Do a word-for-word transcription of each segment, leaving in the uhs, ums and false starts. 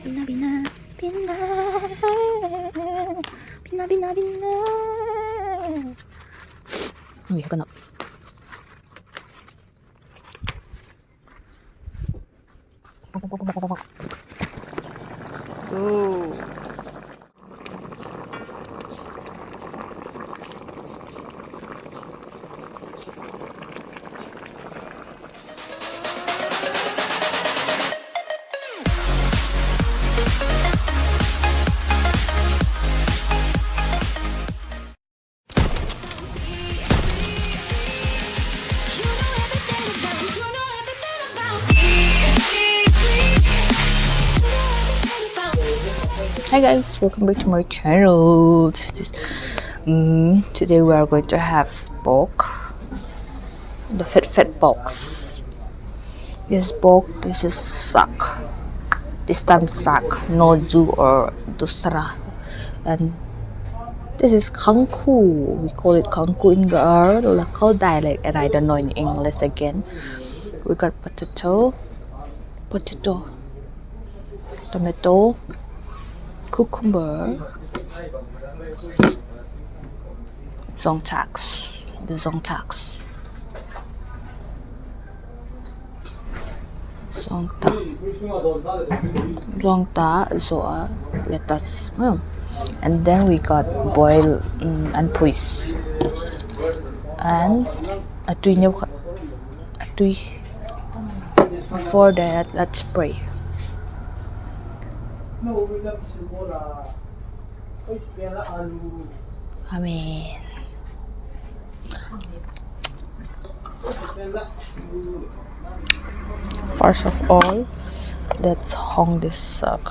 Pina, pina, pina. Pina, pina, pina. Ui, ka nop. Ooh. Hi guys, welcome back to my channel. Mm, today we are going to have pork, the fat fat porks. This pork, this is saag. This time saag, no jhu or dusra. And this is kangku. We call it kangku in our local dialect, and I don't know in English again. We got potato, potato, tomato, cucumber, zongchaks, the zongchaks. Zongta, zongta, zoa, lettuce. Hmm. And then we got boiled, mm, anpuis. And a tui neu khat. A tui. Before that, let's pray. Amen. First of all, let's hong this saag.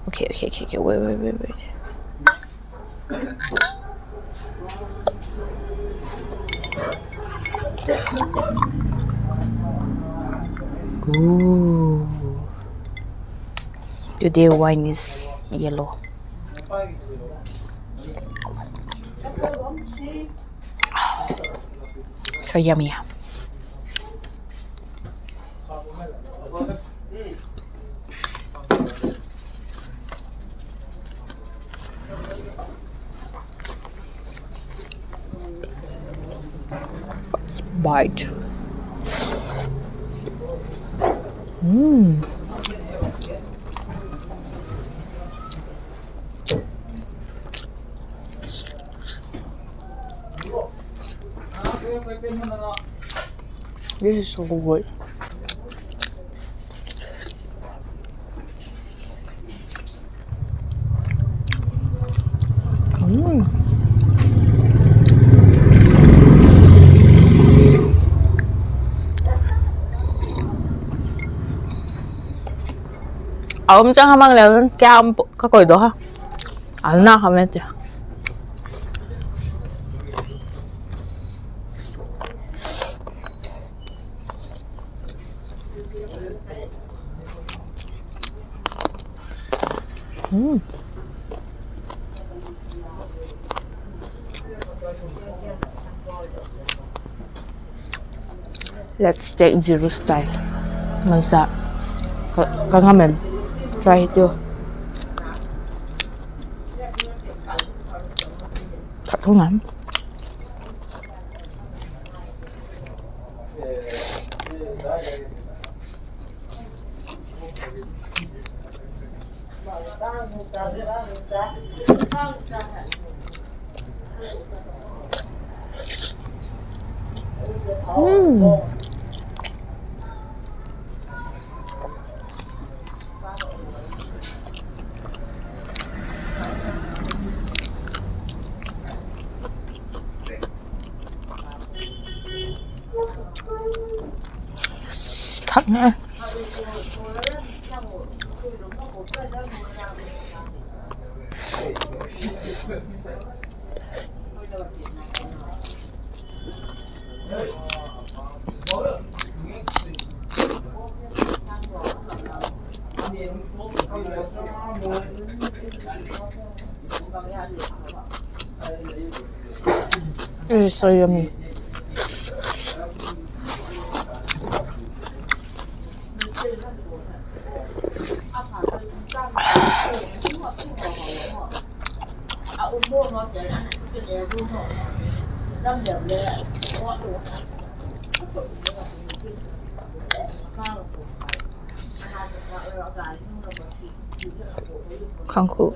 Okay, okay, okay, okay, wait, wait, wait, wait. Ooh. Today wine is yellow. So yummy. First bite. Mm. This is so good. Mm. A um chang a mang leu, kei a um ka koi do ha. Al na kha me ti. Mm. Let's take Jeru style. Mansa. Ka, ka ngam em. Try hitiu. That thung ngam. Thak nge. It is so yummy. Khangkhu.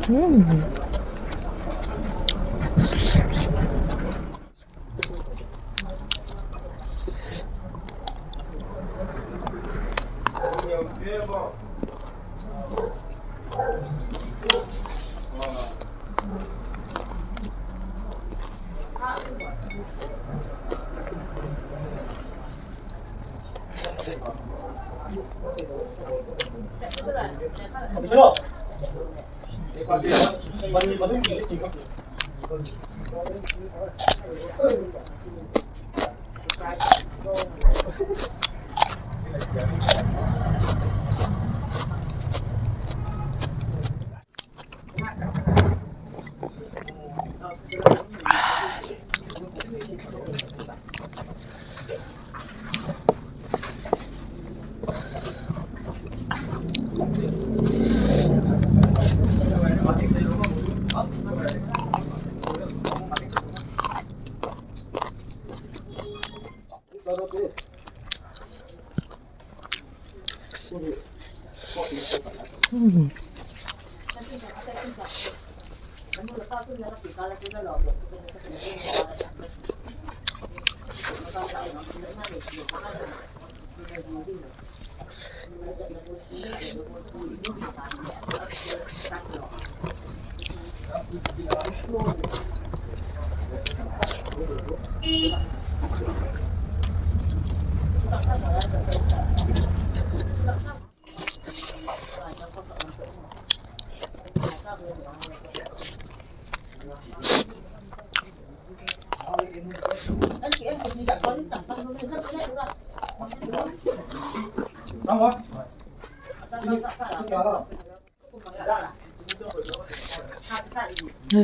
Mm.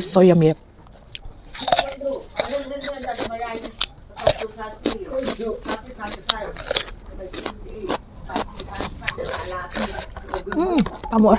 So yummy. Mm, pamo.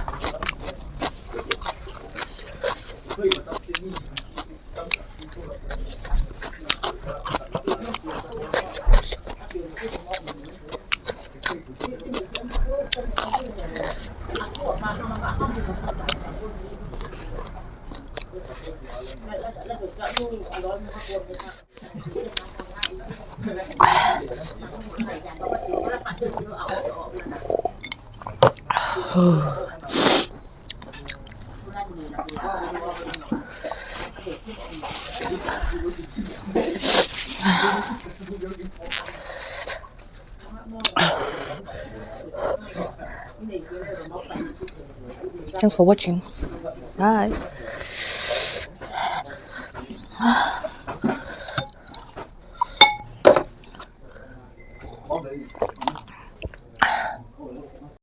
Thanks for watching. Bye.